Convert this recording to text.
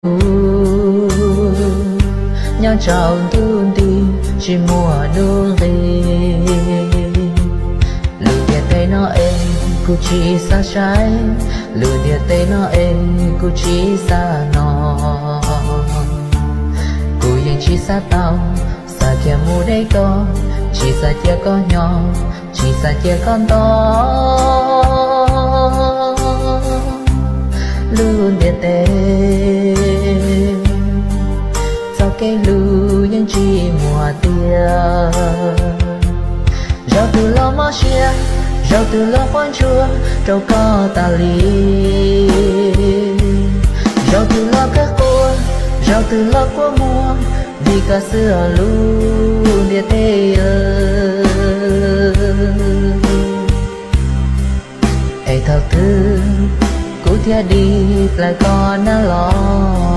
kuv nyob rau ntuj nti tsis muaj nuj nqis. Lub ntiaj teb no es kuv tsis xav saib, lub ntiaj teb no es kuv tsis xav nov. Kuv yeej tsis xav tau, xav kiag mus deb koj, tsis xav cia koj hnyo, tsis xav cia koj nto. Lub ntiaj teb txoj kev hlub yeej tsis muaj tiag. Zaum twg los mob siab, zaum twg los quaj ntsuag rau koj tas li. Zaum twg los kawg quaj, zaum twg los kua muag, vim koj xwb os lub ntiaj teb. Es thaum twg kuv thiaj dim plaws koj na los?